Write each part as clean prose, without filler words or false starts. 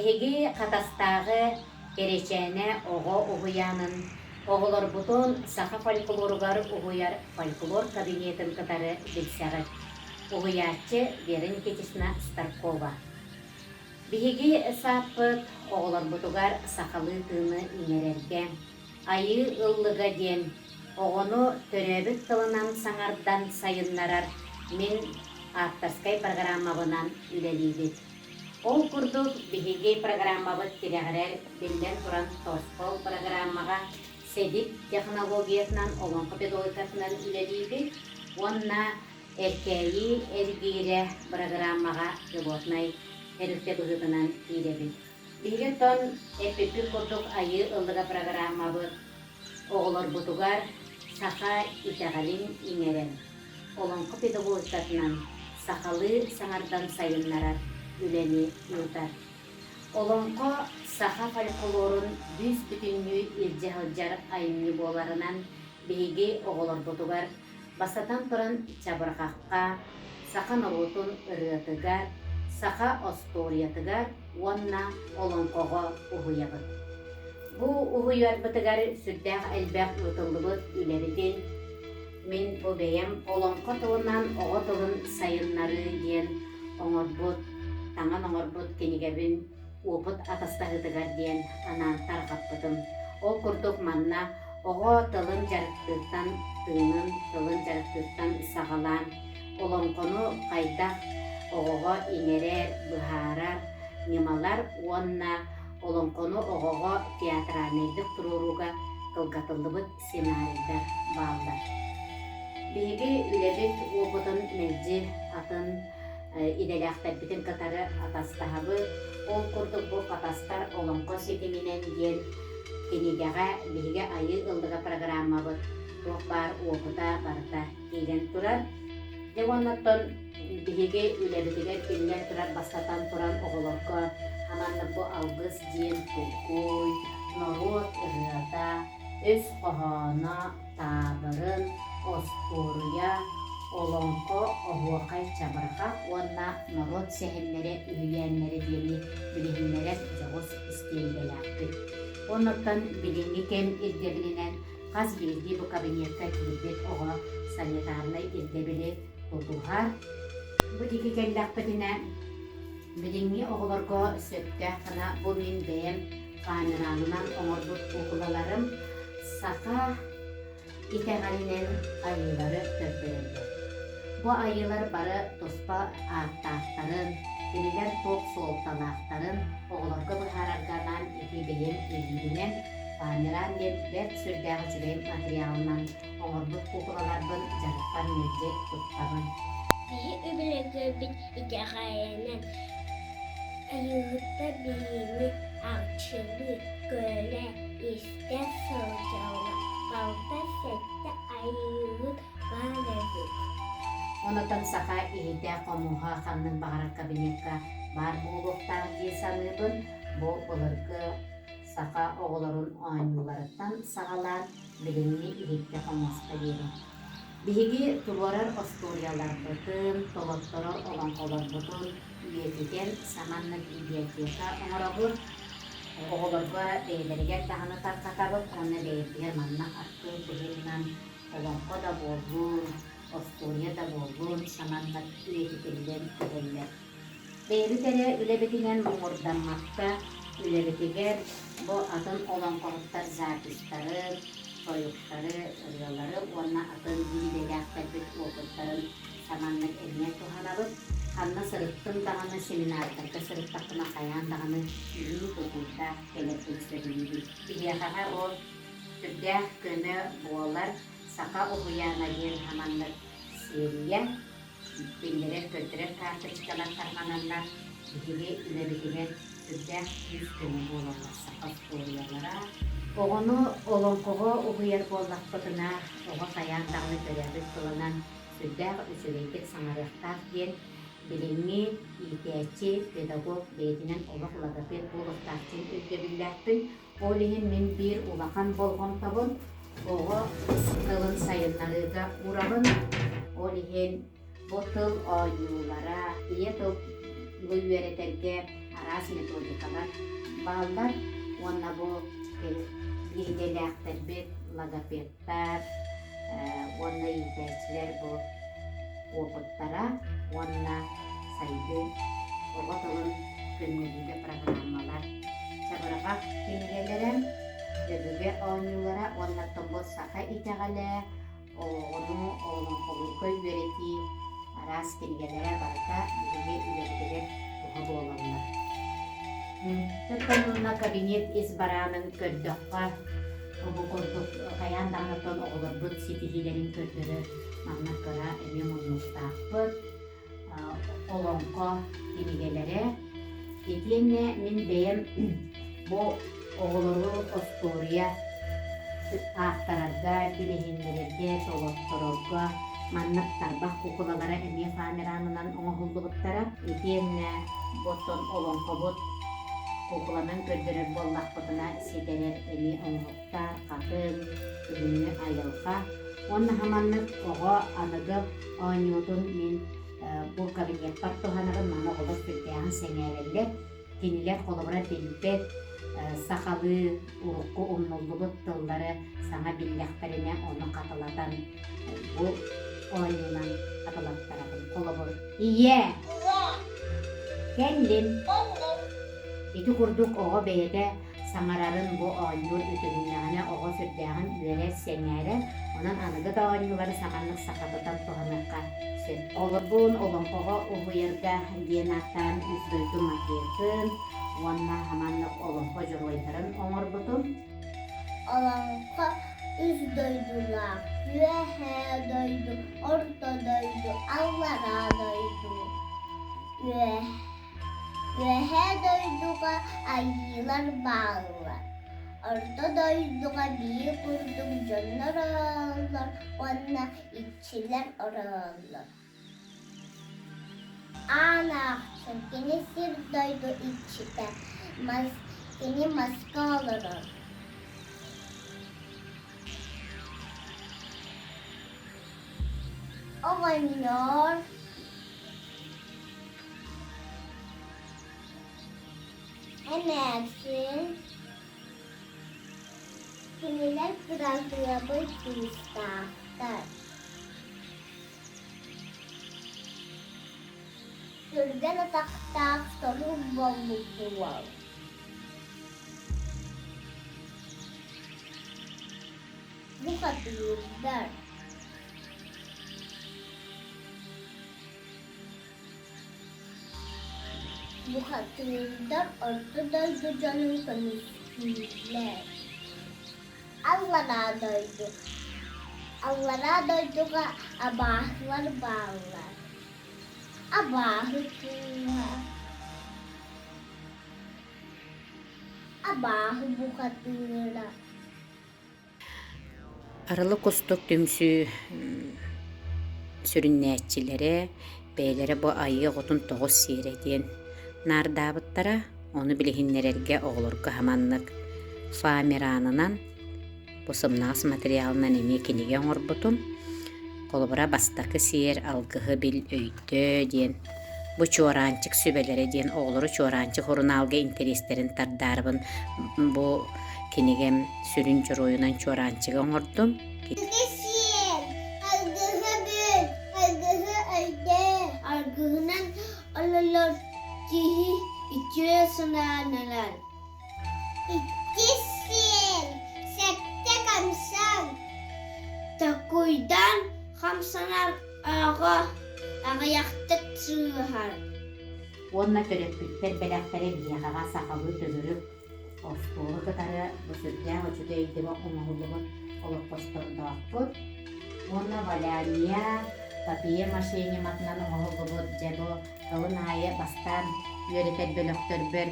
Эһиги Хатастааҕы Кэрэчээнэ оҕо уһуйаанын оҕолорбутун саха фольклоругар уһуйар фольклор кабинетын кытары билсэҕит. Уһуйааччы Вера Никитична Старкова. Биһиги сааппыт оҕолорбутугар сахалыы тыыны иҥэрэргэ, Айыы ыллыга диэн оҕону төрөөбүт тылынан саҥардан сайыннарар мин авторскай программабынан үлэлиибит. Ол курдук биһиги программабыт тирэҕирэр биллэн туран тосхол программаҕа СЭДИП технологиятынан олоҥхо педагогикатынан үлэлиибит уонна Эркээйи эргиирэ программаҕа пилотнай тэрилтэ быһыытынан киирэбит. Биһиги оттон эппиппит курдук Айыы ыллыга программабыт оҕолорбутугар саха итэҕэлин иҥэрэн, олоҥхо педагогикатынан сахалыы саҥардан сайыннарар үлэни ыытар. Олоҥхо саха фольклорун бүүс-бүтүннүү илдьэ сылдьар айымньы буоларынан биһиги оҕолорбутугар Бастатан туран, чабырҕахха, саха норуотун ырыатыгар, саха остуоруйатыгар уонна олоҥхоҕо уһуйабыт. Бу уһуйарбытыгар сүрдээх элбэх ыытыллыбыт үлэбитин мин бу бэйэм олоҥхо тылынан оҕо тылын сайыннарыы диэн оҥорбут, таҥан оҥорбут кинигэбин уопут атастаһыытыгар диэн анаан тарҕаппытым. Ол курдук манна оҕо тылын дьарыктыыртан тыынын, тылын дьарыктыыртан саҕалаан олоҥхону хайдах оҕоҕо иҥэрэр, быһаарар ньымалар уонна олоҥхону оҕоҕо театральнайдык туруорууга кылгатыллыбыт сценарийдар бааллар. Биһиги үлэбит уопутун мэлдьи атын идэлээхтэрбитин кытары атастаһабыт. Ол курдук бу Хатастар олоҥхо ситиминэн диэн кинигэҕэ биһиги Айыы ыллыга программабыт туох баар уопута барыта киирэн турар. Дьэ уонна оттон биһиги үлэбитигэр биллэн турар бастатан туран оҕолорго хаманнык бу алгыс диэн толкуй, норуот ырыата, өс хоһооно, таабырын, остуоруйа, олоҥхо, оһуохай, чабырҕах уонна норуот сэһэннэрэ, үһүйээннэрэ диэни билиһиннэрэр дьоҕус истиэндэлээхпит. Оннуттан билиҥҥи кэм ирдэбилинэн хас биирдии бу кабинекка киирбит оҕо санитарнай ирдэбили тутуһар. Бу диэки кэллэхпитинэ, билиҥҥи оҕолорго сөптөөх гына бу мин бэйэм камеранынан оҥорбут куукулаларым саха итэҕэлинэн айыылары көрдөрөллөр. Бу айыылар бары туспа ааттаахтарын, кинилэр туох суолталаахтарын оҕолорго быһаарарга анаан ити бэйэм илиибинэн камеран диэн бэрт сүрдээх үчүгэй материалынан оҥорбут куукулаларбын дьарыкпар мэлдьи туттабын. Киһи үбүлэтэрбит итэҕэйинэн Айыыһыттар биһигини арчылыы, көрө, истэ сылдьаллар. Балта сэттэ айыыһыт баар эбит. Онтон саха иһитэ хомуһа ханнык баҕарар кабинекка баар буолуохтаах дии саныыбын. Бу былыргы саха оҕолорун оонньууларыттан саҕалаан билиҥҥи иһиккэ хомуоска диэри. Биһиги туруорар остуоруйаларбытын, толотторор олоҥхолорбутун үйэтитэн саманнык библиотека оҥоробут. Оҕолорго бэйэлэригэр даҕаны тарҕатабыт уонна бэйэбитигэр манна архыып быһыытынан олоҥхо да буоллун, остуоруйа да буоллун саманнык үйэтитиллэн иһэллэр. Бэйэбит эрэ үлэбитинэн муҥурдаммакка, үлэбитигэр бу атын олоҥхоһуттар записьтары, тойуктары, ырыалары уонна атын биир идэлээхтэрбит опыттарын саманнык эмиэ туһанабыт. Ханна сырыттым даҕаны, семинардарга сырыттахпына хайаан даҕаны илии тутуурдаах кэлэрбин сөбүлүүбүн. Биһиэхэҕэ ол сүрдээх көмө буолар Саха уһуйаана диэн хаманнык серия биллэрэр-көрдөрөр карточкалар тарҕананнар биһиги үлэбитигэр сүрдээх күүс-көмө буолаллар саха остуоруйалара. Оҕону олоҥхоҕо уһуйар буоллахпытына, оҕо хайаан даҕаны төрөөбүт тылынан сүрдээх үчүгэйдик саҥарыахтаах диэн билиҥҥи иитээччи, педагог бэйэтинэн олох логопед буолуохтаах диэн өйдөбүллээхпин. Ол иһин мин биир улахан болҕомтобун оҕо тылын сайыннарыыга уурабын. Ол иһин бу тыл оонньуулара ийэ тылы үөрэтэргэ Араас методикалар бааллар уонна бу биир идэлээхтэрбит логопедтар уонна иитээччилэр бу опыттара уонна сайдыы оҕо тылын көннөрүүгэ программалар чабырҕах кинигэлэрэ, өбүгэ оонньуулара уонна тобо саха итэҕэлэ, оҕону олоҥхолуурга үөрэтии араас кинигэлэрэ барыта биһиги үлэбитигэр туһа буолаллар. Оттон кабинет ис бараанын көрдөххө, бу курдук хайаан даҕаны оҕолорбут ситиһиилэрин көрдөрөр манна кыра эмиэ муннуктаахпыт. Олоҥхо кинигэлэрэ. Итиэннэ мин бэйэм бу оҕолору остуоруйа аахтарарга, билиһиннэрэргэ, толотторорго маннык тарбах куукулалара эмиэ фоамиранынан оҥоһуллубуттара. Итиэннэ бу оттон олоҥхобут куукуланан көрдөрөр буоллахпытына ситэрэр эмиэ оҥоһуктаах, хатыҥ, күһүҥҥү айылҕа. Уонна хаманнык оҕо аныгы оонньуутун мин бу кабинеппар туһанабын, маны оҕолор сүрдээҕин сэҥээрэллэр. Кинилэр холобура билбэт сахалыы урукку умнуллубут тыллары саҥа биллэхтэринэ ону хатылатан бу оонньуунан хатылаттарабын. Холобур, ийэ, кэллим. Ити курдук оҕо бэйэтэ саҥарарын бу оонньуур үтүгүннэҕинэ оҕо сүрдээҕин үөрэр, сэҥээрэр. Онон аныгы да оонньуулары саманнык сахатытан туһаныахха сөп. Олорбун олоҥхоҕо уһуйарга диэн ааттаан үс дойду макетын уонна хаманнык олоҥхо дьоруойдарын оҥорбутум. Олоҥхо үс дойдулаах: Үөһээ дойду, Орто дойду, Аллараа дойду. Үөһээ дойдуга айыылар бааллар, Орто дойдуга биир курдук дьоннор олороллор уонна иччилэр олороллор. Аан аахсын кини сир-дойду иччитэ, мас кини маска олорор. Оҕонньор Эмээхсин кинилэр кырасыабай кыыстаахтар. Түргэн атахтаах сорук буолбут уол. Бухатыырдар Бухатыырдар орто дойду дьонун көмүскүүллэр. Аллараа дойду Аллараа дойдуга абааһылар бааллар. Абааһы кыыһа Абааһы бухатыыра Арылы кустук түмсүү сүрүннээччилэрэ бэйэлэрэ бу айыы оҕотун тоҕус сиэрэ диэн наардаабыттара. Ону билиһиннэрэргэ оҕолорго хаманнык фоамиранынан бу сымнаҕас материалынан эмиэ кинигэ оҥорбутум. Холобура, бастакы сиэр алгыһы бил өйдөө диэн бу чуораанчык сүбэлэрэ диэн оҕолору чуораанчык сурунаалга интэриэстэрин тардаарыбын бу кинигэм сүрүн дьоруойунан чуораанчыгы оҥордум. Сиэн, алгыһы бил, алгыһы өйдөө. Алгыһынан олорор киһи үтүө санаананар. Иккис сиэн, сэттэ хамсан. Такуйдан хамсанар Аҕа аҕыйахтык сыыһар. Уонна төрөппүттэр бэлэхтэрэ биһиэхэҕэ сахалыы төгүрүк остуолу кытары бу сүрдээх үчүгэй өйдөбүл оҥоһуллубут олоппостордоохпут. Уонна валяние, папье-маше ньыматынан оҥоһуллубут дьэ бу тылын аайы бастаан үөрэтэр бөлөхтөрбөр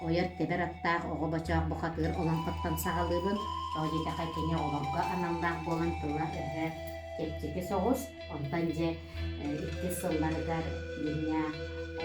ойор-тэбэр аттаах оҕо бочоох бухатыыр олоҥхоттон саҕалыыбын. Тоҕо диэтэххэ кини оҕолорго аналлаах буолан тыла-өһө. чэпчэки соҕус. Онтон дьэ иккис сылларыгар дьиҥнээх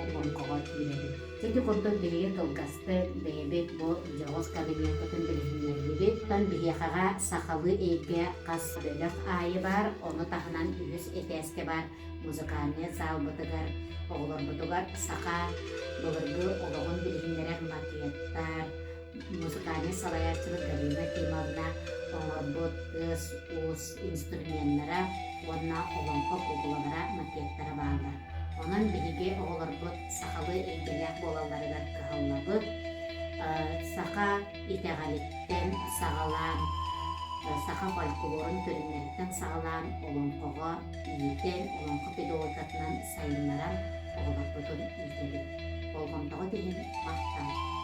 олоҥхоҕо киирэбит. Ити курдук биһиги кылгастык бэйэбит бу дьоҕус кабинеппытын билиһиннэрдибит. Оттон биһиэхэҕэ сахалыы эйгэ хас бөлөх аайы баар, ону таһынан үһүс этээскэ баар музыкальнай залбытыгар оҕолорбутугар саха былыргы олоҕун билиһиннэрэр макеттар, музыкальнай салайааччыбыт Галина Тимовна оҥорбут тыас-уус инструменнара уонна олоҥхо куукулалара, макеттара бааллар. Онон биһиги оҕолорбут сахалыы эйгэлээх буолалларыгар кыһаллабыт. Саха итэҕэлиттэн саҕалаан, саха фольклорун көрүҥнэриттэн саҕалаан олоҥхоҕо иитэн, олоҥхо педагогикатынан сайыннаран оҕолорбутун иитэбит. Болҕомтоҕут иһин махтал!